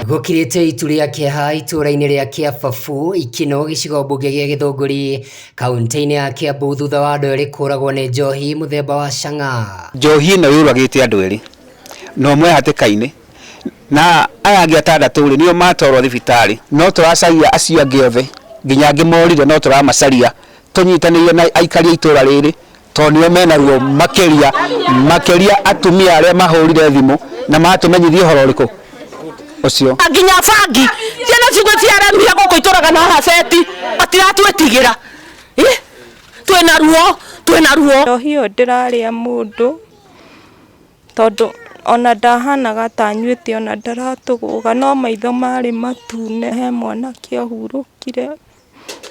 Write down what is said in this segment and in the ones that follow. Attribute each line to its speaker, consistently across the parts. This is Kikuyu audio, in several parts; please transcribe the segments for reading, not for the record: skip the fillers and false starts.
Speaker 1: Gũkirĩte itu rĩa kĩeha itũũra-inĩ rĩa Kĩababu, Ikino, gĩcigo mbunge gĩa Gĩthũngũri, kaunti-inĩ ya Kiambu thutha wa andũ erĩ kũragwo nĩ njohi mũthemba wa chang'aa.
Speaker 2: Njohi ĩno yũragĩte andũ erĩ na ũmwe hatĩka-inĩ na aya angĩ atandatũ rĩ nĩo matwarwo thibitarĩ. No tũracaria acio angĩ othe nginya angĩ morire no tũramacaria tũnyitanĩire na aikari a itũra rĩrĩ tondũ nĩo mena ruo makĩria makĩria atumia arĩa mahũrire thimũ na matũmenyithia ũhoro ũrĩkũ ũcio.
Speaker 3: Nginya bangi ciana citũ ciaremire gũkũ itũraga na haceti matiratwĩtigĩra. Twĩna ruo, twĩna ruo.
Speaker 4: Njohi ĩyo ndĩrarĩa mũndũ tondũ ona ndahanaga ta anyuĩte ona ndaratũgũga no maitho marĩ matune. He mwanake ũhurũkire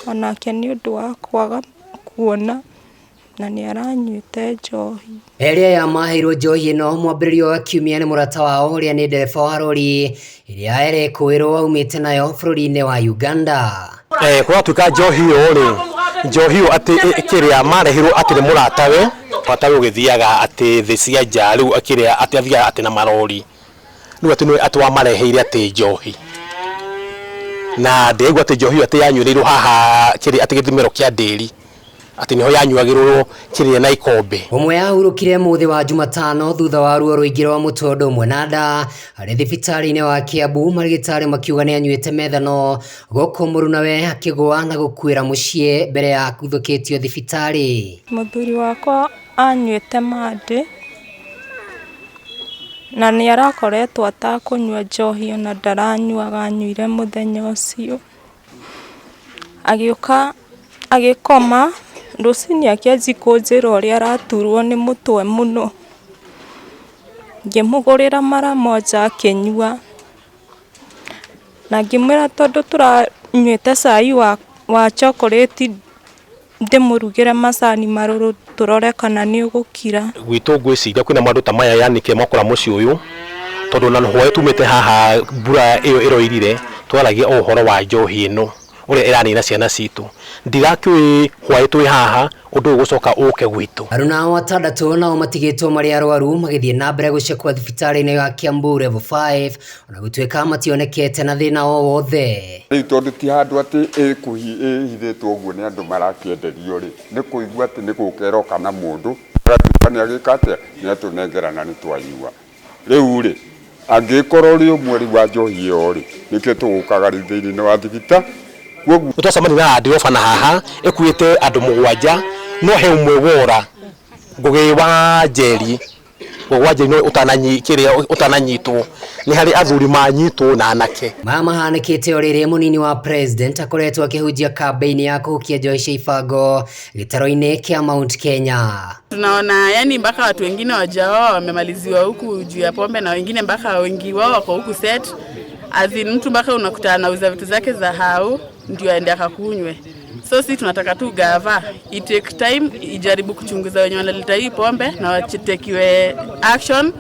Speaker 4: onake nĩ ũndũ wa kwaga kuona na nĩ aranyuĩte njohi.
Speaker 1: Erĩ aya maheirwo njohi ĩno mwambĩrĩrio wa kiumia nĩ mũrata wao ũrĩa nĩ ndereba wa rori ĩrĩa erekũĩrwo aumĩte nayo bũrũri-inĩ wa Uganda.
Speaker 5: Kũratuĩka njohi ĩyo rĩ, njohi ĩyo atĩ kĩrĩa marehirwo atĩ nĩ mũratawe, mũratawe ũgĩthiaga atĩ thĩ cia nja rĩu kĩrĩa atĩ athiaga atĩ na marori, rĩu atĩ nĩwe atĩ wamareheire atĩ njohi. Na ndĩraigua atĩ njohi ĩyo atĩ yanyuĩrĩirwo haha kĩrĩa atĩ gĩthimĩro kĩa ndĩri, atĩ nĩho yanyuagĩrwo kĩrĩa na ikombe.
Speaker 1: Ũmwe ahurũkire mũthĩ wa Jumatano thutha wa ruo rũingĩ rwa mũtwe ũndũ ũmwe na nda arĩ thibitarĩ-inĩ wa Kiambu, marigĩtarĩ makiuga nĩ anyuĩte methano gũkũ mũrunawe akĩgũa na gũkuĩra mũciĩ mbere ya akuthũkĩtio thibitarĩ.
Speaker 4: Mũthuri wakwa anyuĩte mandĩ na nĩ arakoretwo atakũnyua njohi ona ndaranyuaga anyuire mũthenya ũcio. Agĩũka agĩkoma, rũcinĩ akĩanjia kũnjĩra ũrĩa araturwo nĩ mũtwe mũno. Ngĩmũgũrĩra mara moja akĩnyua, na ngĩmwĩra tondũ tũranyuĩte cai wa chocolate ndĩmũrugĩre macani marũrũ tũrore kana nĩ ũgũkira.
Speaker 5: Gwitũ ngwĩciria kwĩna maũndũ ta maya yani kĩrĩa makora mũciĩ ũyũ tondũ na hwaĩ tumĩte haha mbura ĩyo ĩroirire twaragia o ũhoro wa njohi ĩno ũrĩa ĩranina ciana citũ. Ndirakĩũĩ hwaĩ twĩ haha ũndũ ũyũ ũgũcoka ũke gwitũ.
Speaker 1: Aruna ao atandatũ nao matigĩtwo marĩ arwaru magĩthiĩ na mbere gũcekwo thibitarĩ-inĩ ya Kiambu Level 5 ona gũtuĩka mationekete na thĩna o wothe.
Speaker 6: Rĩu tondũ ti handũ atĩ ĩhithĩtwo ũguo nĩ andũ marakĩenderio rĩ, nĩ kũigua atĩ nĩ gũka ĩroka na mũndũ, agatuĩka nĩ agĩka atĩa, nĩ atũnengera na nĩ twanyua. Rĩu rĩ, angĩgĩkorwo ũrĩ ũmwe rĩu wa njohi ĩyo rĩ, nĩkĩo tũgũkaga rĩu thĩinĩ wa thibitarĩ. Kwoguo.
Speaker 5: Nĩ twacemania na Land Rover na haha ĩkuĩte andũ mũgwanja no he ũmwe wora, Ngũgĩ wa Njeri. Ngũgĩ wa Njeri nĩwe kĩrĩa ũtananyitwo, nĩ harĩ athuri manyitwo na anake.
Speaker 1: Maya mahanĩkĩte o rĩrĩ mũnini wa president akoretwo akĩhunjia kambĩini ya kũhukia njohi cia ibango gĩtaro-inĩ kĩa Mount Kenya.
Speaker 7: Tunaona yani mpaka watu wengine wajaoa wamemaliziwa huku juu ya pombe na wengine mpaka wengi wao wako huku set. As in mtu mpaka unakuta anauza vitu zake za hau ndio aende akakunywe. So si tunataka tu gava i take time ijaribu kuchunguza wenye wanaleta hii pombe na watekiwe action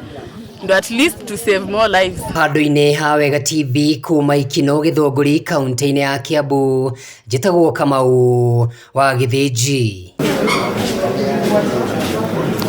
Speaker 7: ndio at least to save more lives.
Speaker 1: Handũ-inĩ ha Wega TV kuma Ikino Gĩthũngũri kaunti-inĩ ya Kiambu, njĩtagwo Kamau wa Gĩthĩnji.